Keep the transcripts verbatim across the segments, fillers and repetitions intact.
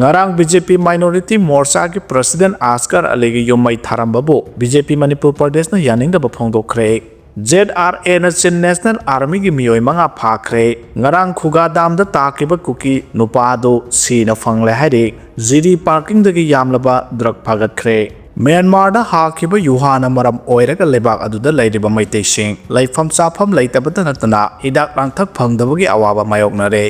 ꯉꯔꯥꯡ B J ꯄꯤ minority ꯃꯣꯔꯆꯥꯒꯤ president ꯑꯁꯀꯔ ꯑꯂꯤꯒꯤ ꯌꯨꯝ ꯃꯩ ꯊꯥꯔꯝꯕꯕꯨ ꯕꯤ ꯖꯦ ꯄꯤ ꯃꯅꯤꯄꯨꯔ ꯄ꯭ꯔꯗꯦꯁꯅ ꯌꯥꯅꯤꯡꯗꯕ ꯐꯣꯡꯗꯣꯛꯈ꯭ꯔꯦ꯫ ꯖꯦꯗ ꯑꯥꯔ ꯑꯦꯅ ꯆꯤꯟ ꯅꯦꯁꯅꯦꯜ ꯑꯥꯔꯃꯤꯒꯤ ꯃꯤꯑꯣꯏ ꯃꯉꯥ ꯐꯥꯈ꯭ꯔꯦ꯫ ꯉꯔꯥꯡ ꯈꯨꯒꯥ ꯗꯥꯝꯗ ꯇꯥꯈꯤꯕ ꯀꯨꯀꯤ ꯅꯨꯄꯥ ꯑꯗꯨ ꯁꯤꯅ ꯐꯪꯂꯦ ꯍꯥꯏꯔꯤ꯫ ꯖꯤꯔꯤ ꯄꯥꯔꯀꯤꯡꯗꯒꯤ ꯌꯥꯝꯂꯕ ꯗ꯭ꯔꯒ ꯐꯥꯒꯠꯈ꯭ꯔꯦ꯫ ꯃ꯭ꯌꯥꯟꯃꯥꯔꯗ ꯍꯥꯈꯤꯕ ꯌꯨꯍꯥꯅ ꯃꯔꯝ ꯑꯣꯏꯔꯒ ꯂꯩꯕꯥꯛ ꯑꯗꯨꯗ ꯂꯩꯔꯤꯕ ꯃꯩꯇꯩꯁꯤꯡ ꯂꯩꯐꯝ ꯆꯥꯐꯝ ꯂꯩꯇꯕꯇ ꯅꯠꯇꯅ ꯍꯤꯗꯥꯛ ꯂꯥꯡꯊꯛ ꯐꯪꯗꯕꯒꯤ ꯑꯋꯥꯕ ꯃꯥꯌꯣꯛꯅꯔꯦ꯫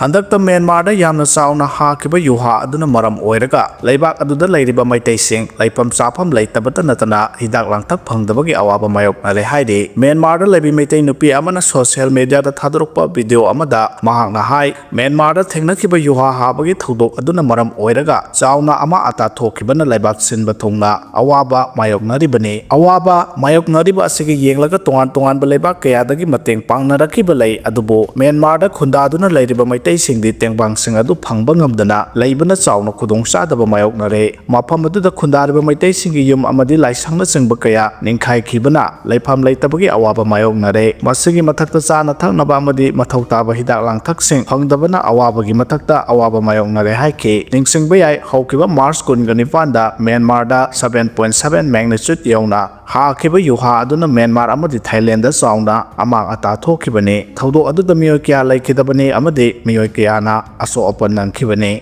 ꯍꯟꯗꯛꯇ ꯃ꯭ꯌꯥꯟꯃꯥꯔꯗ ꯌꯥꯝꯅ ꯆꯥꯎꯅ ꯍꯥꯈꯤꯕ ꯌꯨꯍꯥ ꯑꯗꯨꯅ ꯃꯔꯝ ꯑꯣꯏꯔꯒ ꯂꯩꯕꯥꯛ ꯑꯗꯨꯗ ꯂꯩꯔꯤꯕ ꯃꯩꯇꯩꯁꯤꯡ ꯂꯩꯐꯝ ꯆꯥꯐꯝ ꯂꯩꯇꯕꯇ ꯅꯠꯇꯅ ꯍꯤꯗꯥꯛ ꯂꯥꯡꯊꯛ ꯐꯪꯗꯕꯒꯤ ꯑꯋꯥꯕ ꯃꯥꯌꯣꯛꯅꯔꯦ ꯍꯥꯏꯔꯤ꯫ ꯃ꯭ꯌꯥꯟꯃꯥꯔꯗ ꯂꯩꯕꯤ ꯃꯩꯇꯩ ꯅꯨꯄꯤ ꯑꯃꯅ ꯁꯣꯁꯤꯌꯦꯜ ꯃꯤꯗꯤꯌꯥꯗ ꯊꯥꯗꯣꯔꯛꯄ ꯚꯤꯗꯤꯑꯣ ꯑꯃꯗ ꯃꯍꯥꯛꯅ ꯍꯥꯏ, ꯃ꯭ꯌꯥꯟꯃꯥꯔꯗ ꯊꯦꯡꯅꯈꯤꯕ ꯌꯨꯍꯥ ꯍꯥꯕꯒꯤ ꯊꯧꯗꯣꯛ ꯑꯗꯨꯅ ꯃꯔꯝ ꯑꯣꯏꯔꯒ ꯆꯥꯎꯅ ꯑꯃꯥ ꯑꯇꯥ ꯊꯣꯛꯈꯤꯕꯅ ꯂꯩꯕꯥꯛ ꯁꯤꯟꯕ ꯊꯨꯡꯅ ꯑꯋꯥꯕ ꯃꯥꯌꯣꯛꯅꯔꯤꯕꯅꯤ꯫ ꯑꯋꯥꯕ ꯃꯥꯌꯣꯛꯅꯔꯤꯕ ꯑꯁꯤꯒꯤ ꯌꯦꯡꯂꯒ ꯇꯣꯉꯥꯟ ꯇꯣꯉꯥꯟꯕ ꯂꯩꯕꯥꯛ ꯀꯌꯥꯗꯒꯤ ꯃꯇꯦꯡ ꯄꯥꯡꯅꯔꯛꯈꯤꯕ ꯂꯩ, ꯑꯗꯨꯕꯨ ꯃ꯭ꯌꯥꯟꯃꯥꯔꯗ ꯈꯨꯟꯗꯥꯗꯨꯅ ꯂꯩꯔꯤꯕ ꯃꯩꯇꯩꯁꯤꯡꯗꯤ ꯇꯦꯡꯕꯥꯡꯁꯤꯡ ꯑꯗꯨ ꯐꯪꯕ ꯉꯝꯗꯅ ꯂꯩꯕꯅ ꯆꯥꯎꯅ ꯈꯨꯗꯣꯡꯆꯥꯗꯕ ꯃꯥꯌꯣꯛꯅꯔꯦ꯫ ꯃꯐꯝ ꯑꯗꯨꯗ ꯈꯨꯟꯗꯥꯔꯤꯕ ꯃꯩꯇꯩꯁꯤꯡꯒꯤ ꯌꯨꯝ ꯑꯃꯗꯤ ꯂꯥꯏꯁꯪꯅꯆꯤꯡꯕ ꯀꯌꯥ ꯅꯤꯡꯈꯥꯏꯈꯤꯕꯅ ꯂꯩꯐꯝ ꯂꯩꯇꯕꯒꯤ ꯑꯋꯥꯕ ꯃꯥꯌꯣꯛꯅꯔꯦ꯫ ꯃꯁꯤꯒꯤ ꯃꯊꯛꯇ ꯆꯥꯅ ꯊꯛꯅꯕ ꯑꯃꯗꯤ ꯃꯊꯧ ꯇꯥꯕ ꯍꯤꯗꯥꯛ ꯂꯥꯡꯊꯛꯁꯤꯡ ꯐꯪꯗꯕꯅ ꯑꯋꯥꯕꯒꯤ ꯃꯊꯛꯇ ꯑꯋꯥꯕ ꯃꯥꯌꯣꯛꯅꯔꯦ ꯍꯥꯏꯈꯤ꯫ ꯅꯤꯡꯁꯤꯡꯕ ꯌꯥꯏ, ꯍꯧꯈꯤꯕ ꯃꯥꯔꯆ ꯀꯨꯟꯒ ꯅꯤꯄꯥꯟꯗ ꯃ꯭ꯌꯥꯟꯃꯥꯔꯗ seven point seven magnitude ꯌꯧꯅ ꯍꯥꯈꯤꯕ ꯌꯨꯍꯥ ꯑꯗꯨꯅ ꯃ꯭ꯌꯥꯟꯃꯥꯔ ꯑꯃꯗꯤ ꯊꯥꯏꯂꯦꯟꯗ ꯆꯥꯎꯅ ꯑꯃꯥꯡ ꯑꯇꯥ ꯊꯣꯛꯈꯤꯕꯅꯤ꯫ ꯊꯧꯗꯣꯛ ꯑꯗꯨꯗ ꯃꯤꯑꯣꯏ ꯀꯌꯥ ꯂꯩꯈꯤꯗꯕꯅꯤ ꯑꯃꯗꯤ ꯃꯤꯑꯣꯏ ꯀꯌꯥꯅ ꯑꯁꯣꯛ ꯑꯄꯟ ꯅꯪꯈꯤꯕꯅꯤ꯫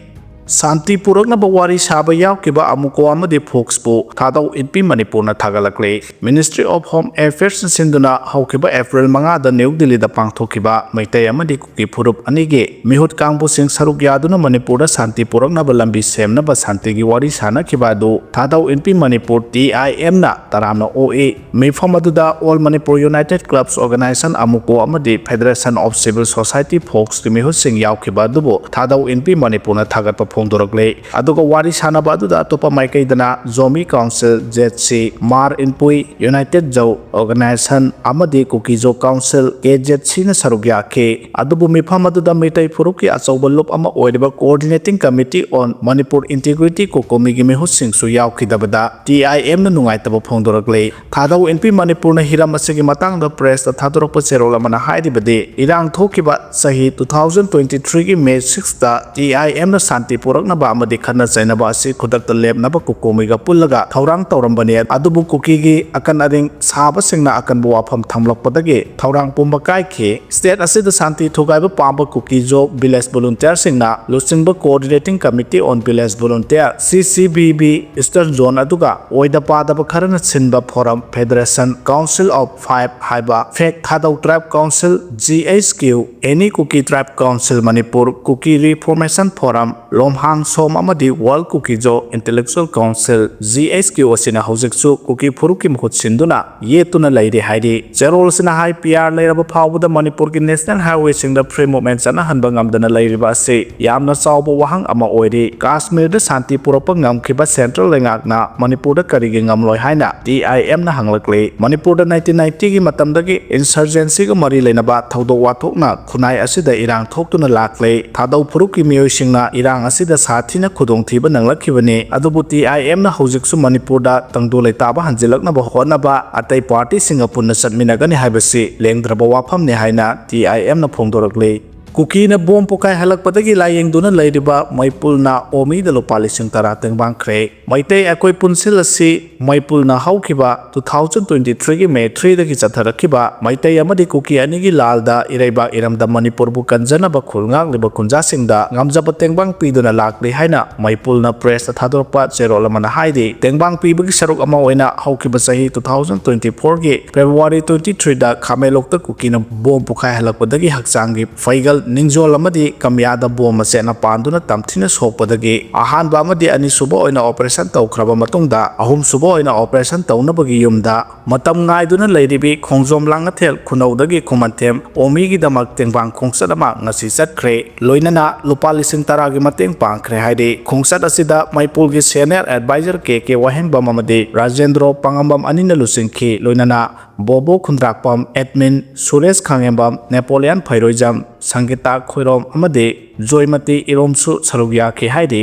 ꯁꯥꯟꯇꯤ ꯄꯨꯔꯛꯅꯕ ꯋꯥꯔꯤ ꯁꯥꯕ ꯌꯥꯎꯈꯤꯕ ꯑꯃꯨꯀꯣ ꯑꯃꯗꯤ ꯐꯣꯛꯁꯄꯨ ꯊꯥꯗꯧ ꯏꯟꯄꯤ ꯃꯅꯤꯄꯨꯔꯅ ꯊꯥꯒꯠꯂꯛꯂꯤ꯫ Ministry of Home Affairsꯅ ꯁꯤꯟꯗꯨꯅ ꯍꯧꯈꯤꯕ ꯑꯦꯄ꯭ꯔꯤꯜ ꯃꯉꯥꯗ ꯅ꯭ꯌꯨ ꯗꯤꯜꯂꯤꯗ ꯄꯥꯡꯊꯣꯛꯈꯤꯕ ꯃꯩꯇꯩ ꯑꯃꯗꯤ ꯀꯨꯀꯤ ꯐꯨꯔꯨꯞ ꯑꯅꯤꯒꯤ ꯃꯤꯍꯨꯠ ꯀꯥꯡꯕꯨꯁꯤꯡ ꯁꯔꯨꯛ ꯌꯥꯗꯨꯅ ꯃꯅꯤꯄꯨꯔꯗ ꯁꯥꯟꯇꯤ ꯄꯨꯔꯛꯅꯕ ꯂꯝꯕꯤ ꯁꯦꯝꯅꯕ ꯁꯥꯟꯇꯤꯒꯤ ꯋꯥꯔꯤ ꯁꯥꯅꯈꯤꯕ ꯑꯗꯨ ꯊꯥꯗꯧ ꯏꯟꯄꯤ ꯃꯅꯤꯄꯨꯔ, T I Mꯅ ꯇꯔꯥꯝꯅ ꯑꯣꯛꯏ꯫ ꯃꯤꯐꯝ ꯑꯗꯨꯗ All Manipur United Clubs Organisation, ꯑꯃꯨꯀꯣ, ꯑꯃꯗꯤ Federation of Civil Society Folksꯀꯤ ꯃꯤꯍꯨꯠꯁꯤꯡ ꯌꯥꯎꯈꯤꯕ ꯑꯗꯨꯕꯨ ꯊꯥꯗꯧ ꯏꯟꯄꯤ ꯃꯅꯤꯄꯨꯔꯅ ꯊꯥꯒꯠꯄ ꯐꯣꯡꯗꯣꯔꯛꯂꯤ꯫ ꯑꯗꯨꯒ ꯋꯥꯔꯤ ꯁꯥꯅꯕ ꯑꯗꯨꯗ ꯑꯇꯣꯞꯄ ꯃꯥꯏꯀꯩꯗꯅ ꯖꯣꯃꯤ ꯀꯥꯎꯟꯁꯤꯜ, ꯖꯦꯠ ꯁꯤ, ꯃꯥꯔ ꯏꯟꯄꯨꯏ, United Zo Organisation ꯑꯃꯗꯤ ꯀꯨꯀꯤꯖꯣ ꯀꯥꯎꯟꯁꯤꯜ, ꯀꯦ ꯖꯦꯠ ꯁꯤꯅ ꯁꯔꯨꯛ ꯌꯥꯈꯤ꯫ ꯑꯗꯨꯕꯨ ꯃꯤꯐꯝ ꯑꯗꯨꯗ ꯃꯤꯇꯩ ꯐꯨꯔꯨꯞꯀꯤ ꯑꯆꯧꯕ ꯂꯨꯞ ꯑꯃ ꯑꯣꯏꯔꯤꯕ Coordinating Committee on Manipur Integrity, ꯀꯣꯀꯣꯃꯤꯒꯤ ꯃꯤꯍꯨꯠꯁꯤꯡꯁꯨ ꯌꯥꯎꯈꯤꯗꯕꯗ T I Mꯅ ꯅꯨꯡꯉꯥꯏꯇꯕ ꯐꯣꯡꯗꯣꯔꯛꯂꯤ꯫ ꯊꯥꯗꯧ ꯏꯟꯄꯤ ꯃꯅꯤꯄꯨꯔꯅ ꯍꯤꯔꯝ ꯑꯁꯤꯒꯤ ꯃꯇꯥꯡꯗ ꯄ꯭ꯔꯦꯁꯇ ꯊꯥꯗꯣꯔꯛꯄ ꯆꯦꯔꯣꯜ ꯑꯃꯅ ꯍꯥꯏꯔꯤꯕꯗꯤ, ꯏꯔꯥꯡ ꯊꯣꯛꯈꯤꯕ ꯆꯍꯤ two thousand twenty threeꯒꯤ May sixꯇ T I Mꯅ ꯁꯥꯟꯇꯤ ꯄꯨꯔꯛꯅꯕ ꯑꯃꯗꯤ ꯈꯠꯅ ꯆꯩꯅꯕ ꯑꯁꯤ ꯈꯨꯗꯛꯇ ꯂꯦꯞꯅꯕ ꯀꯨꯀꯣꯃꯤꯒ ꯄꯨꯜꯂꯒ ꯊꯧꯔꯥꯡ ꯇꯧꯔꯝꯕꯅꯤ꯫ ꯑꯗꯨꯕꯨ ꯀꯨꯀꯤꯒꯤ ꯑꯀꯟ ꯑꯔꯤꯡ ꯁꯥꯕꯁꯤꯡꯅ ꯑꯀꯟꯕ ꯋꯥꯐꯝ ꯊꯝꯂꯛꯄꯗꯒꯤ ꯊꯧꯔꯥꯡ ꯄꯨꯝꯕ ꯀꯥꯏꯈꯤ꯫ State ꯑꯁꯤꯗ ꯁꯥꯟꯇꯤ ꯊꯨꯒꯥꯏꯕ ꯄꯥꯝꯕ ꯀꯨꯀꯤꯖꯣ village volunteerꯁꯤꯡꯅ ꯂꯨꯆꯤꯡꯕ Coordinating Committee on Village Volunteer, C C V V, Eastern Zone ꯑꯗꯨꯒ ꯑꯣꯏꯗ ꯄꯥꯗꯕ ꯈꯔꯅ ꯁꯤꯟꯕ forum Federation Council of Five ꯍꯥꯏꯕ, ꯐꯦꯛ ꯊꯥꯗꯧ Tribe Council, G H Q, Any Kuki Tribe Council Manipur, Kuki Reformation Forum, ꯂꯣꯝꯍꯥꯡ ꯁꯣꯝ ꯑꯃꯗꯤ World Kuki Zo Intellectual Council, G H Q, ꯑꯁꯤꯅ ꯍꯧꯖꯤꯛꯁꯨ ꯀꯨꯀꯤ ꯐꯨꯔꯨꯞꯀꯤ ꯃꯍꯨꯠ ꯁꯤꯟꯗꯨꯅ ꯌꯦꯠꯇꯨꯅ ꯂꯩꯔꯤ ꯍꯥꯏꯔꯤ꯫ ꯆꯦꯔꯣꯜ ꯑꯁꯤꯅ ꯍꯥꯏ, P R ꯂꯩꯔꯕ ꯐꯥꯎꯕꯗ ꯃꯅꯤꯄꯨꯔꯒꯤ national highwayꯁꯤꯡꯗ free movement ꯆꯠꯅꯍꯟꯕ ꯉꯝꯗꯅ ꯂꯩꯔꯤꯕ ꯑꯁꯤ ꯌꯥꯝꯅ ꯆꯥꯎꯕ ꯋꯥꯍꯪ ꯑꯃ ꯑꯣꯏꯔꯤ꯫ ꯀꯥꯁꯃꯤꯔꯗ ꯁꯥꯟꯇꯤ ꯄꯨꯔꯛꯄ ꯉꯝꯈꯤꯕ central ꯂꯩꯉꯥꯛꯅ ꯃꯅꯤꯄꯨꯔꯗ ꯀꯔꯤꯒꯤ ꯉꯝꯂꯣꯏ ꯍꯥꯏꯅ T I M ꯅ ꯍꯪꯂꯛꯂꯤ꯫ ꯃꯅꯤꯄꯨꯔꯗ nineteen ninetyꯒꯤ ꯃꯇꯝꯗꯒꯤ insurgencyꯒ ꯃꯔꯤ ꯂꯩꯅꯕ ꯊꯧꯗꯣꯛ ꯋꯥꯊꯣꯛꯅ ꯈꯨꯟꯅꯥꯏ ꯑꯁꯤꯗ ꯏꯔꯥꯡ ꯊꯣꯛꯇꯨꯅ ꯂꯥꯛꯂꯦ꯫ ꯊꯥꯗꯧ ꯐꯨꯔꯨꯞꯀꯤ ꯃꯤꯑꯣꯏꯁꯤꯡꯅ ꯏꯔꯥꯡ ꯑꯁꯤꯗ ꯁꯥꯊꯤꯅ ꯈꯨꯗꯣꯡꯊꯤꯕ ꯅꯪꯂꯛꯈꯤꯕꯅꯤ꯫ ꯑꯗꯨꯕꯨ T I M ꯅ ꯍꯧꯖꯤꯛꯁꯨ ꯃꯅꯤꯄꯨꯔꯗ ꯇꯪꯗꯨ ꯂꯩꯇꯥꯕ ꯍꯟꯖꯤꯜꯂꯛꯅꯕ ꯍꯣꯠꯅꯕ ꯑꯇꯩ partyꯁꯤꯡꯒ ꯄꯨꯟꯅ ꯆꯠꯃꯤꯟꯅꯒꯅꯤ ꯍꯥꯏꯕꯁꯤ ꯂꯦꯡꯗ꯭ꯔꯕ ꯋꯥꯐꯝꯅꯤ ꯍꯥꯏꯅ T I M ꯅ ꯐꯣꯡꯗꯣꯔꯛꯂꯤ꯫ ꯀꯨꯀꯤꯅ ꯕꯣꯝ ꯄꯣꯈꯥꯏꯍꯜꯂꯛꯄꯗꯒꯤ ꯂꯥꯌꯦꯡꯗꯨꯅ ꯂꯩꯔꯤꯕ ꯃꯩꯄꯨꯜꯅ ꯑꯣꯃꯤꯗ ꯂꯨꯄꯥ ꯂꯤꯁꯤꯡ ꯇꯔꯥ ꯇꯦꯡꯕꯥꯡꯈ꯭ꯔꯦ꯫ ꯃꯩꯇꯩ ꯑꯩꯈꯣꯏ ꯄꯨꯟꯁꯤꯜꯂꯁꯤ ꯃꯩꯄꯨꯜꯅ ꯍꯧꯈꯤꯕ two thousand twenty threeꯒꯤ May threeꯗꯒꯤ ꯆꯠꯊꯔꯛꯈꯤꯕ Meitei ꯑꯃꯗꯤ ꯀꯨꯀꯤ ꯑꯅꯤꯒꯤ ꯂꯥꯜꯗ ꯏꯔꯩꯕꯥꯛ ꯏꯔꯝꯗꯝ ꯃꯅꯤꯄꯨꯔꯕꯨ ꯀꯟꯖꯅꯕ ꯈꯨꯜ ꯉꯥꯛꯂꯤꯕ ꯈꯨꯟꯖꯥꯁꯤꯡꯗ ꯉꯝꯖꯕ ꯇꯦꯡꯕꯥꯡ ꯄꯤꯗꯨꯅ ꯂꯥꯛꯂꯤ ꯍꯥꯏꯅ ꯃꯩꯄꯨꯜꯅ pressꯇ ꯊꯥꯗꯣꯔꯛꯄ ꯆꯦꯔꯣꯜ ꯑꯃꯅ ꯍꯥꯏꯔꯤ꯫ ꯇꯦꯡꯕꯥꯡ ꯄꯤꯕꯒꯤ ꯁꯔꯨꯛ ꯑꯃ ꯑꯣꯏꯅ ꯍꯧꯈꯤꯕ ꯆꯍꯤ two thousand twenty fourꯒꯤ February twenty threeꯗ ꯈꯥꯃꯦꯟꯂꯣꯛꯇ ꯀꯨꯀꯤꯅ ꯕꯣꯝ ꯄꯣꯈꯥꯏꯍꯜꯂꯛꯄꯗꯒꯤ ꯍꯛꯆꯥꯡꯒꯤ ꯐꯩꯒꯜ, ꯅꯤꯡꯖꯣꯜ ꯑꯃꯗꯤ ꯀꯃꯤꯌꯥꯗ ꯕꯣꯝ ꯃꯆꯦꯠꯅ ꯄꯥꯟꯗꯨꯅ ꯇꯝꯊꯤꯅ ꯁꯣꯛꯄꯗꯒꯤ ꯑꯍꯥꯟꯕ ꯑꯃꯗꯤ ꯑꯅꯤꯁꯨꯕ ꯑꯣꯏꯅ operation ꯇꯧꯈ꯭ꯔꯕ ꯃꯇꯨꯡꯗ ꯑꯍꯨꯝꯁꯨꯕ ꯑꯣꯏꯅ operation ꯇꯧꯅꯕꯒꯤ ꯌꯨꯝꯗ ꯃꯇꯝ ꯉꯥꯏꯗꯨꯅ ꯂꯩꯔꯤꯕꯤ ꯈꯣꯡꯖꯣꯝ ꯂꯥꯡꯉꯊꯦꯜ ꯈꯨꯅꯧꯗꯒꯤ ꯈꯨꯃꯟꯊꯦꯝ ꯑꯣꯃꯤꯒꯤꯗꯃꯛ ꯇꯦꯡꯕꯥꯡ ꯈꯣꯡꯆꯠ ꯑꯃ ꯉꯁꯤ ꯆꯠꯈ꯭ꯔꯦ꯫ ꯂꯣꯏꯅꯅ ꯂꯨꯄꯥ ꯂꯤꯁꯤꯡ ꯇꯔꯥꯒꯤ ꯃꯇꯦꯡ ꯄꯥꯡꯈ꯭ꯔꯦ ꯍꯥꯏꯔꯤ꯫ ꯈꯣꯡꯆꯠ ꯑꯁꯤꯗ ꯃꯩꯄꯨꯜꯒꯤ senior advisor K K ꯋꯥꯍꯦꯡꯕꯝ ꯑꯃꯗꯤ ꯔꯥꯖꯦꯟꯗ꯭ꯔꯣ ꯄꯥꯉꯝꯕꯝ ꯑꯅꯤꯅ ꯂꯨꯆꯤꯡꯈꯤ꯫ ꯂꯣꯏꯅꯅ ꯕꯣꯕꯣ ꯈꯨꯟꯗ꯭ꯔꯥꯛꯄꯝ, admin ꯁꯨꯔꯦꯁ ꯈꯥꯉꯦꯝꯕꯝ, ꯅꯦꯄꯣꯂꯤꯌꯟ ꯐꯩꯔꯣꯏꯖꯝ, ꯁꯪꯒꯤꯇꯥ ꯈꯣꯏꯔꯣꯝ ꯑꯃꯗꯤ ꯖꯣꯏꯃꯇꯤ ꯏꯔꯣꯝꯁꯨ ꯁꯔꯨꯛ ꯌꯥꯈꯤ ꯍꯥꯏꯔꯤ꯫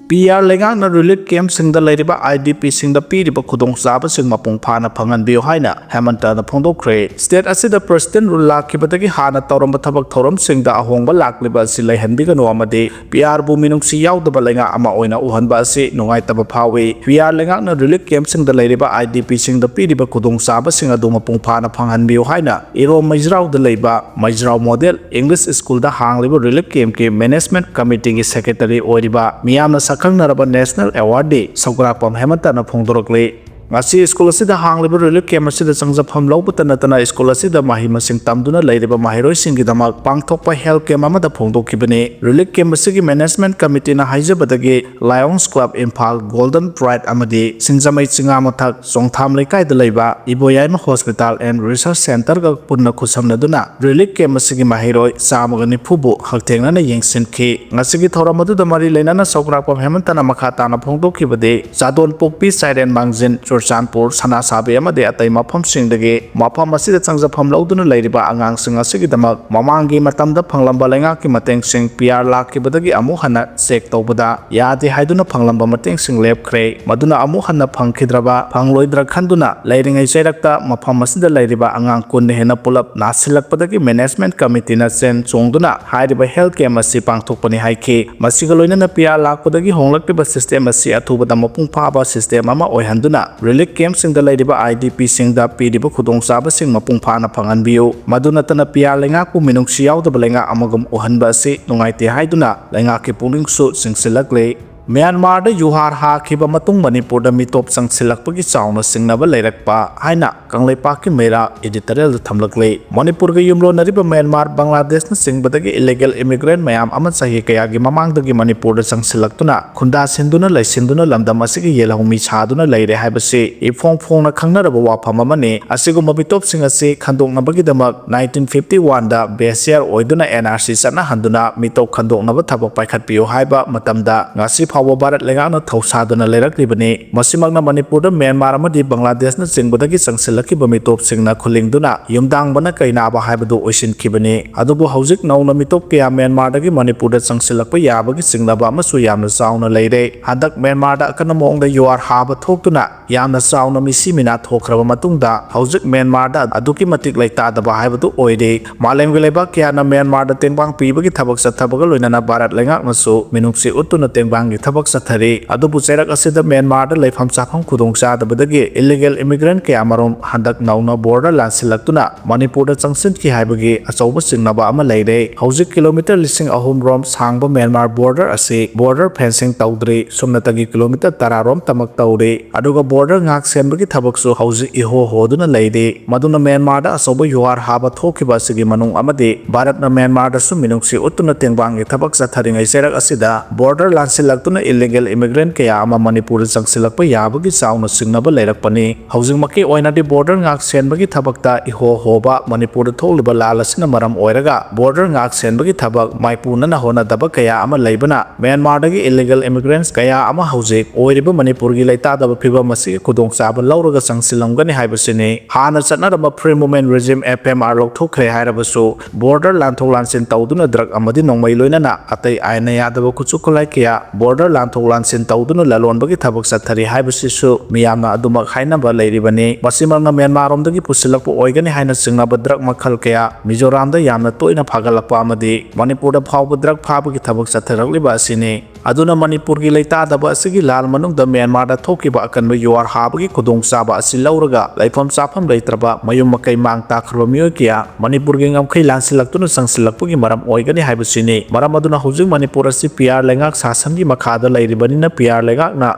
ꯄꯤ ꯑꯥꯔ ꯂꯩꯉꯥꯛꯅ ꯔꯤꯂꯤꯐ ꯀꯦꯝꯞꯁꯤꯡꯗ ꯂꯩꯔꯤꯕ ꯑꯥꯏ ꯗꯤ ꯄꯤꯁꯤꯡꯗ ꯄꯤꯔꯤꯕ ꯈꯨꯗꯣꯡꯆꯥꯕꯁꯤꯡ ꯃꯄꯨꯡ ꯐꯥꯅ ꯐꯪꯍꯟꯕꯤꯌꯨ ꯍꯥꯏꯅ ꯍꯦꯃꯟꯇꯅ ꯐꯣꯡꯗꯣꯛꯈ꯭ꯔꯦ꯫ ꯁ꯭ꯇꯦꯠ ꯑꯁꯤꯗ ꯄ꯭ꯔꯁꯤꯗꯦꯟꯠ ꯔꯨꯜ ꯂꯥꯛꯈꯤꯕꯗꯒꯤ ꯍꯥꯟꯅ ꯇꯧꯔꯝꯕ ꯊꯕꯛ ꯊꯧꯔꯝꯁꯤꯡꯗ ꯑꯍꯣꯡꯕ ꯂꯥꯛꯂꯤꯕ ꯑꯁꯤ ꯂꯩꯍꯟꯕꯤꯒꯅꯨ ꯑꯃꯗꯤ ꯄꯤ ꯑꯥꯔꯕꯨ ꯃꯤꯅꯨꯡꯁꯤ ꯌꯥꯎꯗꯕ ꯂꯩꯉꯥꯛ ꯑꯃ ꯑꯣꯏꯅ ꯎꯍꯟꯕ ꯑꯁꯤ ꯅꯨꯡꯉꯥꯏꯇꯕ ꯐꯥꯎꯏ꯫ ꯄꯤ ꯑꯥꯔ ꯂꯩꯉꯥꯛꯅ ꯔꯤꯂꯤꯐ ꯀꯦꯝꯞꯁꯤꯡꯗ ꯂꯩꯔꯤꯕ ꯑꯥꯏ ꯗꯤ ꯄꯤꯁꯤꯡꯗ ꯄꯤꯔꯤꯕ ꯈꯨꯗꯣꯡꯆꯥꯕꯁꯤꯡ ꯑꯗꯨ ꯃꯄꯨꯡ ꯐꯥꯅ ꯐꯪꯍꯟꯕꯤꯌꯨ ꯍꯥꯏꯅ ꯏꯔꯣꯝ ꯃꯩꯖ꯭ꯔꯥꯎꯗ ꯂꯩꯕ ꯃꯩꯖ꯭ꯔꯥꯎ ꯃꯣꯗꯦꯜ ꯏꯪꯂꯤꯁ ꯁ꯭ꯀꯨꯜꯗ ꯍꯥꯡꯂꯤꯕ ꯔꯤꯂꯤꯐ ꯀꯦꯝꯞꯀꯤ ꯃꯦꯅꯦꯖꯃꯦꯟꯠ ꯀꯃꯤꯇꯤꯒꯤ ꯁꯦꯀ꯭ꯔꯦꯇꯔꯤ ꯑꯣꯏꯔꯤꯕ ꯃꯤꯌꯥꯝꯅ ꯁꯛꯈꯪꯅꯔꯕ ꯅꯦꯁꯅꯦꯜ ꯑꯦꯋꯥꯔꯗꯤ ꯁꯧꯒ꯭ꯔꯥꯛꯄꯝ ꯍꯦꯃꯟꯇꯅ ꯐꯣꯡꯗꯣꯔꯛꯂꯤ꯫ ꯉꯁꯤ ꯁ꯭ꯀꯨꯜ ꯑꯁꯤꯗ ꯍꯥꯡꯂꯤꯕ ꯔꯤꯂꯤꯐ ꯀꯦꯝꯞ ꯑꯁꯤꯗ ꯆꯪꯖꯐꯝ ꯂꯧꯕꯇ ꯅꯠꯇꯅ ꯁ꯭ꯀꯨꯜ ꯑꯁꯤꯗ ꯃꯍꯩ ꯃꯁꯤꯡ ꯇꯝꯗꯨꯅ ꯂꯩꯔꯤꯕ ꯃꯍꯩꯔꯣꯏꯁꯤꯡꯒꯤꯗꯃꯛ ꯄꯥꯡꯊꯣꯛꯄ ꯍꯦꯜꯊ ꯀꯦꯝꯞ ꯑꯃꯗ ꯐꯣꯡꯗꯣꯛꯈꯤꯕꯅꯤ꯫ ꯔꯤꯂꯤꯐ ꯀꯦꯝꯞ ꯑꯁꯤꯒꯤ ꯃꯦꯅꯦꯖꯃꯦꯟꯠ ꯀꯃꯤꯇꯤꯅ ꯍꯥꯏꯖꯕꯗꯒꯤ lions club Imphal, golden bright ꯑꯃꯗꯤ ꯁꯤꯡꯖꯃꯩ ꯆꯤꯉꯥꯃꯊꯛ ꯆꯣꯡꯊꯥꯝ ꯂꯩꯀꯥꯏꯗ ꯂꯩꯕ ꯏꯕꯣꯌꯥꯏꯃ ꯍꯣꯁꯄꯤꯇꯥꯜ ꯑꯦꯟ ꯔꯤꯁꯔꯆ ꯁꯦꯟꯇꯔꯒ ꯄꯨꯟꯅ ꯈꯨꯠꯁꯝꯅꯗꯨꯅ ꯔꯤꯂꯤꯐ ꯀꯦꯝꯞ ꯑꯁꯤꯒꯤ ꯃꯍꯩꯔꯣꯏ ꯆꯥꯝꯃꯒ ꯅꯤꯐꯨꯕꯨ ꯍꯛꯊꯦꯡꯅꯅ ꯌꯦꯡꯁꯤꯟꯈꯤ꯫ ꯉꯁꯤꯒꯤ ꯊꯧꯔꯝ ꯑꯗꯨꯗ ꯃꯔꯤ ꯂꯩꯅꯅ ꯁꯧꯒ꯭ꯔꯥꯛꯄꯝ ꯍꯦꯃꯟꯇꯅ ꯃꯈꯥ ꯇꯥꯅ ꯐꯣꯡꯗꯣꯛꯈꯤꯕꯗꯤ, ꯆꯥꯗꯣꯟꯄꯣꯛꯄꯤ, ꯆꯥꯏꯔꯦꯟ ꯃꯥꯡꯖꯤꯟ, ꯆꯨꯔꯆꯥꯟꯄꯨꯔ, ꯁꯅꯥꯁꯥꯕꯤ ꯑꯃꯗꯤ ꯑꯇꯩ ꯃꯐꯝꯁꯤꯡꯗꯒꯤ ꯃꯐꯝ ꯑꯁꯤꯗ ꯆꯪꯖꯐꯝ ꯂꯧꯗꯨꯅ ꯂꯩꯔꯤꯕ ꯑꯉꯥꯡꯁꯤꯡ ꯑꯁꯤꯒꯤꯗꯃꯛ ꯃꯃꯥꯡꯒꯤ ꯃꯇꯝꯗ ꯐꯪꯂꯝꯕ ꯂꯩꯉꯥꯛꯀꯤ ꯃꯇꯦꯡꯁꯤꯡ ꯄꯤ ꯑꯥꯔ ꯂꯥꯛꯈꯤꯕꯗꯒꯤ ꯑꯃꯨꯛ ꯍꯟꯅ ꯆꯦꯛ ꯇꯧꯕꯗ ꯌꯥꯗꯦ ꯍꯥꯏꯗꯨꯅ ꯐꯪꯂꯝꯕ ꯃꯇꯦꯡꯁꯤꯡ ꯂꯦꯞꯈ꯭ꯔꯦ꯫ ꯃꯗꯨꯅ ꯑꯃꯨꯛ ꯍꯟꯅ ꯐꯪꯈꯤꯗ꯭ꯔꯕ, ꯐꯪꯂꯣꯏꯗ꯭ꯔꯥ ꯈꯟꯗꯨꯅ ꯂꯩꯔꯤꯉꯩ ꯆꯩꯔꯛꯇ ꯃꯐꯝ ꯑꯁꯤꯗ ꯂꯩꯔꯤꯕ ꯑꯉꯥꯡ ꯀꯨꯟꯅ ꯍꯦꯟꯅ ꯄꯨꯂꯞ ꯅꯥꯁꯤꯜꯂꯛꯄꯗꯒꯤ ꯃꯦꯅꯦꯖꯃꯦꯟꯠ ꯀꯃꯤꯇꯤꯅ ꯆꯦꯟ ꯆꯣꯡꯗꯨꯅ ꯍꯥꯏꯔꯤꯕ ꯍꯦꯜꯊ ꯀꯦꯝꯞ ꯑꯁꯤ ꯄꯥꯡꯊꯣꯛꯄꯅꯤ ꯍꯥꯏꯈꯤ꯫ ꯃꯁꯤꯒ ꯂꯣꯏꯅꯅ ꯄꯤ ꯑꯥꯔ ꯂꯥꯛꯄꯗꯒꯤ ꯍꯣꯡꯂꯛꯂꯤꯕ ꯁꯤꯁꯇꯦꯝ ꯑꯁꯤ ꯑꯊꯨꯕꯗ ꯃꯄꯨꯡ ꯐꯥꯕ ꯁꯤꯁꯇꯦꯝ ꯑꯃ ꯑꯣꯏꯍꯟꯗꯨꯅ ꯔꯤꯂꯤꯐ ꯀꯦꯝꯞꯁꯤꯡꯗ ꯂꯩꯔꯤꯕ ꯑꯥꯏ ꯗꯤ ꯄꯤꯁꯤꯡꯗ ꯄꯤꯔꯤꯕ ꯈꯨꯗꯣꯡꯆꯥꯕꯁꯤꯡ ꯃꯄꯨꯡ ꯐꯥꯅ ꯐꯪꯍꯟꯕꯤꯌꯨ꯫ ꯃꯗꯨ ꯅꯠꯇꯅ ꯄꯤ ꯑꯥꯔ ꯂꯩꯉꯥꯛꯄꯨ ꯃꯤꯅꯨꯡꯁꯤ ꯌꯥꯎꯗꯕ ꯂꯩꯉꯥꯛ ꯑꯃꯒꯨꯝ ꯎꯍꯟꯕ ꯑꯁꯤ ꯅꯨꯡꯉꯥꯏꯇꯦ ꯍꯥꯏꯗꯨꯅ ꯂꯩꯉꯥꯛꯀꯤ ꯄꯨꯛꯅꯤꯡꯁꯨ ꯆꯤꯡꯁꯤꯜꯂꯛꯂꯤ꯫ ꯃ꯭ꯌꯥꯟꯃꯥꯔꯗ ꯌꯨꯍꯥꯔ ꯍꯥꯈꯤꯕ ꯃꯇꯨꯡ ꯃꯅꯤꯄꯨꯔꯗ ꯃꯤꯇꯣꯞ ꯆꯪꯁꯤꯜꯂꯛꯄꯒꯤ ꯆꯥꯎꯅ ꯆꯤꯡꯅꯕ ꯂꯩꯔꯛꯄ ꯍꯥꯏꯅ ꯀꯪꯂꯩꯄꯥꯛꯀꯤ ꯃꯩꯔꯥ ꯏꯗꯤꯇꯣꯔꯤꯌꯦꯜꯗ ꯊꯝꯂꯛꯂꯤ꯫ ꯃꯅꯤꯄꯨꯔꯒ ꯌꯨꯝꯂꯣꯟꯅꯔꯤꯕ ꯃ꯭ꯌꯥꯟꯃꯥꯔ, ꯕꯪꯒ꯭ꯂꯥꯗꯦꯁꯅꯆꯤꯡꯕꯗꯒꯤ ꯏꯂꯤꯒꯦꯜ ꯏꯃꯤꯒ꯭ꯔꯦꯟꯠ ꯃꯌꯥꯝ ꯑꯃ ꯆꯍꯤ ꯀꯌꯥꯒꯤ ꯃꯃꯥꯡꯗꯒꯤ ꯃꯅꯤꯄꯨꯔꯗ ꯆꯪꯁꯤꯜꯂꯛꯇꯨꯅ ꯈꯨꯟꯗꯥ ꯁꯤꯟꯗꯨꯅ ꯂꯩꯁꯤꯟꯗꯨꯅ ꯂꯝꯗꯝ ꯑꯁꯤꯒꯤ ꯌꯦꯜꯍꯧꯃꯤ ꯁꯥꯗꯨꯅ ꯂꯩꯔꯦ ꯍꯥꯏꯕꯁꯤ ꯏꯐꯣꯡ ꯐꯣꯡꯅ ꯈꯪꯅꯔꯕ ꯋꯥꯐꯝ ꯑꯃꯅꯤ꯫ ꯑꯁꯤꯒꯨꯝꯕ ꯃꯤꯇꯣꯞꯁꯤꯡ ꯑꯁꯤ ꯈꯟꯗꯣꯛꯅꯕꯒꯤꯗꯃꯛ ꯅꯥꯏꯟꯇꯤꯟ ꯐꯤꯐꯇꯤ ꯋꯥꯟꯗ ꯕꯦꯁꯤꯌꯥꯔ ꯑꯣꯏꯗꯨꯅ ꯑꯦꯟ ꯑꯥꯔ ꯁꯤ ꯆꯠꯅꯍꯟꯗꯨꯅ ꯃꯤꯇꯣꯞ ꯈꯟꯗꯣꯛꯅꯕ ꯊꯕꯛ ꯄꯥꯏꯈꯠꯄꯤꯌꯨ ꯍꯥꯏꯕ ꯃꯇꯝꯗ ꯉꯁꯤ ꯐꯥꯎꯕ ꯚꯥꯔꯠ ꯂꯩꯉꯥꯛꯅ ꯊꯧꯁꯥꯗꯨꯅ ꯂꯩꯔꯛꯂꯤꯕꯅꯤ꯫ ꯃꯁꯤꯃꯛꯅ ꯃꯅꯤꯄꯨꯔꯗ ꯃ꯭ꯌꯥꯟꯃꯥꯔ ꯑꯃꯗꯤ ꯕꯪꯒ꯭ꯂꯥꯗꯦꯁꯅꯆꯤꯡꯕꯗꯒꯤ ꯆꯪꯁꯤꯜꯂꯛꯈꯤꯕ ꯃꯤꯇꯣꯞꯁꯤꯡꯅ ꯈꯨꯂꯤꯡꯗꯨꯅ ꯌꯨꯝꯗꯥꯡꯕꯅ ꯀꯩ ꯅꯥꯕ ꯍꯥꯏꯕꯗꯨ ꯑꯣꯏꯁꯤꯟꯈꯤꯕꯅꯤ꯫ ꯑꯗꯨꯕꯨ ꯍꯧꯖꯤꯛ ꯅꯧꯅ ꯃꯤꯇꯣꯞ ꯀꯌꯥ ꯃ꯭ꯌꯥꯟꯃꯥꯔꯗꯒꯤ ꯃꯅꯤꯄꯨꯔꯗ ꯆꯪꯁꯤꯜꯂꯛꯄ ꯌꯥꯕꯒꯤ ꯆꯤꯡꯅꯕ ꯑꯃꯁꯨ ꯌꯥꯝꯅ ꯆꯥꯎꯅ ꯂꯩꯔꯦ꯫ ꯍꯟꯗꯛ ꯃ꯭ꯌꯥꯟꯃꯥꯔꯗ ꯑꯀꯟꯕ ꯃꯑꯣꯡꯗ ꯌꯨꯍꯥꯔ ꯍꯥꯕ ꯊꯣꯛꯇꯨꯅ ꯌꯥꯝꯅ ꯆꯥꯎꯅ ꯃꯤꯁꯤ ꯃꯤꯅꯥ ꯊꯣꯛꯈ꯭ꯔꯕ ꯃꯇꯨꯡꯗ ꯍꯧꯖꯤꯛ ꯃ꯭ꯌꯥꯟꯃꯥꯔꯗ ꯑꯗꯨꯛꯀꯤ ꯃꯇꯤꯛ ꯂꯩꯇꯥꯗꯕ ꯍꯥꯏꯕꯗꯨ ꯑꯣꯏꯔꯦ꯫ ꯃꯥꯂꯦꯝꯒꯤ ꯂꯩꯕꯥꯛ ꯀꯌꯥꯅ ꯃ꯭ꯌꯥꯟꯃꯥꯔꯗ ꯇꯦꯡꯕꯥꯡ ꯄꯤꯕꯒꯤ ꯊꯕꯛ ꯆꯠꯊꯕꯒ ꯂꯣꯏꯅꯅ ꯚꯥꯔꯠ ꯂꯩꯉꯥꯛꯅꯁꯨ ꯃꯤꯅꯨꯡꯁꯤ ꯎꯠꯇꯨꯅ ꯇꯦꯡꯕꯥꯡꯒꯤ ꯊꯕꯛ ꯆꯠꯊꯔꯤ꯫ ꯑꯗꯨꯕꯨ ꯆꯩꯔꯛ ꯑꯁꯤꯗ ꯃ꯭ꯌꯥꯟꯃꯥꯔꯗ ꯂꯩꯐꯝ ꯆꯥꯐꯝ ꯈꯨꯗꯣꯡꯆꯥꯗꯕꯗꯒꯤ illegal immigrant ꯀꯌꯥ ꯃꯔꯨꯝ ꯍꯟꯗꯛ ꯅꯧꯅ border ꯂꯥꯟꯁꯤꯜꯂꯛꯇꯨꯅ ꯃꯅꯤꯄꯨꯔꯗ ꯆꯪꯁꯤꯟꯈꯤ ꯍꯥꯏꯕꯒꯤ ꯑꯆꯧꯕ ꯆꯤꯡꯅꯕ ꯑꯃ ꯂꯩꯔꯦ꯫ ꯍꯧꯖꯤꯛ ꯀꯤꯂꯣꯃꯤꯇꯔ ꯂꯤꯁꯤꯡ ꯑꯍꯨꯝ ꯔꯣꯝ ꯁꯥꯡꯕ ꯃ꯭ꯌꯥꯟꯃꯥꯔ border ꯑꯁꯤ border fencing ꯇꯧꯗ꯭ꯔꯤ꯫ ꯁꯨꯞꯅꯇꯒꯤ ꯀꯤꯂꯣꯃꯤꯇꯔ ꯇꯔꯥ ꯔꯣꯝꯇꯃꯛ ꯇꯧꯔꯤ꯫ ꯑꯗꯨꯒ border ꯉꯥꯛ ꯁꯦꯟꯕꯒꯤ ꯊꯕꯛꯁꯨ ꯍꯧꯖꯤꯛ ꯏꯍꯣ ꯍꯣꯗꯨꯅ ꯂꯩꯔꯤ꯫ ꯃꯗꯨꯅ ꯃ꯭ꯌꯥꯟꯃꯥꯔꯗ ꯑꯆꯧꯕ ꯌꯨꯍꯥꯔ ꯍꯥꯕ ꯊꯣꯛꯈꯤꯕ ꯑꯁꯤꯒꯤ ꯃꯅꯨꯡ ꯑꯃꯗꯤ ꯚꯥꯔꯠꯅ ꯃ꯭ꯌꯥꯟꯃꯥꯔꯗꯁꯨ ꯃꯤꯅꯨꯡꯁꯤ ꯎꯠꯇꯨꯅ ꯇꯦꯡꯕꯥꯡꯒꯤ ꯊꯕꯛ ꯆꯠꯊꯔꯤꯉꯩ ꯆꯩꯔꯛ ꯑꯁꯤꯗ border ꯂꯥꯟꯁꯤꯜꯂꯛꯇꯨꯅ illegal immigrant ꯀꯌꯥ ꯑꯃ ꯃꯅꯤꯄꯨꯔꯗ ꯆꯪꯁꯤꯜꯂꯛꯄ ꯌꯥꯕꯒꯤ ꯆꯥꯎꯅ ꯆꯤꯡꯅꯕ ꯂꯩꯔꯛꯄꯅꯤ꯫ ꯍꯧꯖꯤꯛꯃꯛꯀꯤ ꯑꯣꯏꯅꯗꯤ border ꯉꯥꯛ ꯁꯦꯟꯕꯒꯤ ꯊꯕꯛꯇ ꯏꯍꯣ ꯍꯣꯕ ꯃꯅꯤꯄꯨꯔꯗ ꯊꯣꯛꯂꯤꯕ ꯂꯥꯜ ꯑꯁꯤꯅ ꯃꯔꯝ ꯑꯣꯏꯔꯒ border ꯉꯥꯛ ꯁꯦꯟꯕꯒꯤ ꯊꯕꯛ ꯃꯥꯏꯄꯨꯅꯅ ꯍꯣꯠꯅꯗꯕ ꯀꯌꯥ ꯑꯃ ꯂꯩꯕꯅ ꯃ꯭ꯌꯥꯟꯃꯥꯔꯗꯒꯤ illegal immigrants ꯀꯌꯥ ꯑꯃ ꯍꯧꯖꯤꯛ ꯑꯣꯏꯔꯤꯕ ꯃꯅꯤꯄꯨꯔꯒꯤ ꯂꯩꯇꯥꯗꯕ ꯐꯤꯕꯝ ꯑꯁꯤꯒꯤ ꯈꯨꯗꯣꯡꯆꯥꯕ ꯂꯧꯔꯒ ꯆꯪꯁꯤꯜꯂꯝꯒꯅꯤ ꯍꯥꯏꯕꯁꯤꯅꯤ꯫ ꯍꯥꯟꯅ ꯆꯠꯅꯔꯝꯕ Free Movement Regime, F M R, ꯂꯧꯊꯣꯛꯈ꯭ꯔꯦ ꯍꯥꯏꯔꯕꯁꯨ border ꯂꯥꯟꯊꯣꯛ ꯂꯥꯟꯁꯤꯟ ꯇꯧꯗꯨꯅ drug ꯑꯃꯗꯤ ꯅꯣꯡꯃꯩ ꯂꯣꯏꯅꯅ ꯑꯇꯩ ꯑꯥꯏꯟꯅ ꯌꯥꯗꯕ ꯈꯨꯠꯁꯨ ꯈꯨꯠꯂꯥꯏ ꯀꯌꯥ border ꯂꯥꯟꯊꯣꯛ ꯂꯥꯟꯁꯤꯟ ꯇꯧꯗꯨꯅ ꯂꯂꯣꯟꯕꯒꯤ ꯊꯕꯛ ꯆꯠꯊꯔꯤ ꯍꯥꯏꯕꯁꯤꯁꯨ ꯃꯤꯌꯥꯝꯅ ꯑꯗꯨꯃꯛ ꯍꯥꯏꯅꯕ ꯂꯩꯔꯤꯕꯅꯤ꯫ ꯃꯁꯤꯃꯛꯅ ꯃ꯭ꯌꯥꯟꯃꯥꯔꯔꯣꯝꯗꯒꯤ ꯄꯨꯁꯤꯜꯂꯛꯄ ꯑꯣꯏꯒꯅꯤ ꯍꯥꯏꯅ ꯆꯤꯡꯅꯕ drug ꯃꯈꯜ ꯀꯌꯥ ꯃꯤꯖꯣꯔꯥꯝꯗ ꯌꯥꯝꯅ ꯇꯣꯏꯅ ꯐꯥꯒꯠꯂꯛꯄ ꯑꯃꯗꯤ ꯃꯅꯤꯄꯨꯔꯗ ꯐꯥꯎꯕ drug ꯐꯥꯕꯒꯤ ꯊꯕꯛ ꯆꯠꯊꯔꯛꯂꯤꯕ ꯑꯁꯤꯅꯤ꯫ ꯑꯗꯨꯅ ꯃꯅꯤꯄꯨꯔꯒꯤ ꯂꯩꯇꯥꯗꯕ ꯑꯁꯤꯒꯤ ꯂꯥꯜ ꯃꯅꯨꯡꯗ ꯃ꯭ꯌꯥꯟꯃꯥꯔꯗ ꯊꯣꯛꯈꯤꯕ ꯑꯀꯟꯕ ꯌꯨꯍꯥꯔ ꯍꯥꯕꯒꯤ ꯈꯨꯗꯣꯡꯆꯥꯕ ꯑꯁꯤ ꯂꯧꯔꯒ ꯂꯩꯐꯝ ꯆꯥꯐꯝ ꯂꯩꯇ꯭ꯔꯕ, ꯃꯌꯨꯝ ꯃꯀꯩ ꯃꯥꯡ ꯇꯥꯛꯈ꯭ꯔꯕ ꯃꯤꯑꯣꯏ ꯀꯌꯥ ꯃꯅꯤꯄꯨꯔꯒꯤ ꯉꯝꯈꯩ ꯂꯥꯟꯁꯤꯜꯂꯛꯇꯨꯅ ꯆꯪꯁꯤꯜꯂꯛꯄꯒꯤ ꯃꯔꯝ ꯑꯣꯏꯒꯅꯤ ꯍꯥꯏꯕꯁꯤꯅꯤ꯫ ꯃꯔꯝ ꯑꯗꯨꯅ ꯍꯧꯖꯤꯛ ꯃꯅꯤꯄꯨꯔ ꯑꯁꯤ P R ꯂꯩꯉꯥꯛ ꯁꯥꯁꯟꯒꯤ ꯃꯈꯥꯗ ꯂꯩꯔꯤꯕꯅꯤꯅ P R ꯂꯩꯉꯥꯛꯅ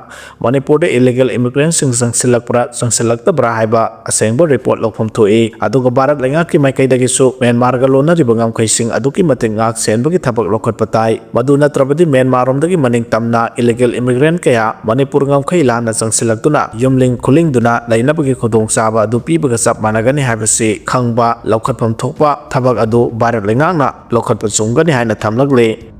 ꯃꯅꯤꯄꯨꯔꯗ illegal immigrantꯁꯤꯡ ꯆꯪꯁꯤꯜꯂꯛꯄ꯭ꯔꯥ ꯆꯪꯁꯤꯜꯂꯛꯇꯕ꯭ꯔꯥ ꯍꯥꯏꯕ ꯑꯁꯦꯡꯕ report ꯂꯧꯐꯝ ꯊꯣꯛꯏ꯫ ꯑꯗꯨꯒ ꯚꯥꯔꯠ ꯂꯩꯉꯥꯛꯀꯤ ꯃꯥꯏꯀꯩꯗꯒꯤꯁꯨ ꯃ꯭ꯌꯥꯟꯃꯥꯔꯒ ꯂꯣꯟꯅꯔꯤꯕ ꯉꯝꯈꯩꯁꯤꯡ ꯑꯗꯨꯛꯀꯤ ꯃꯇꯤꯛ ꯉꯥꯛ ꯁꯦꯟꯕꯒꯤ ꯊꯕꯛ ꯂꯧꯈꯠꯄ ꯇꯥꯏ꯫ ꯃꯗꯨ ꯅꯠꯇ꯭ꯔꯕꯗꯤ ꯃ꯭ꯌꯥꯟꯃꯥꯔꯔꯣꯝꯗꯒꯤ ꯃꯅꯤꯡ ꯇꯝꯅ illegal immigrant ꯀꯌꯥ ꯃꯅꯤꯄꯨꯔ ꯉꯝꯈꯩ ꯂꯥꯟꯅ ꯆꯪꯁꯤꯜꯂꯛꯇꯨꯅ ꯌꯨꯝꯂꯤꯡ ꯈꯨꯂꯤꯡꯗꯨꯅ ꯂꯩꯅꯕꯒꯤ ꯈꯨꯗꯣꯡꯆꯥꯕ ꯑꯗꯨ ꯄꯤꯕꯒ ꯆꯞ ꯃꯥꯟꯅꯒꯅꯤ ꯍꯥꯏꯕꯁꯤ ꯈꯪꯕ, ꯂꯧꯈꯠꯐꯝ ꯊꯣꯛꯄ ꯊꯕꯛ ꯑꯗꯨ ꯚꯥꯔꯠ ꯂꯩꯉꯥꯛꯅ ꯂꯧꯈꯠꯄ ꯆꯨꯝꯒꯅꯤ ꯍꯥꯏꯅ ꯊꯝꯂꯛꯂꯤ꯫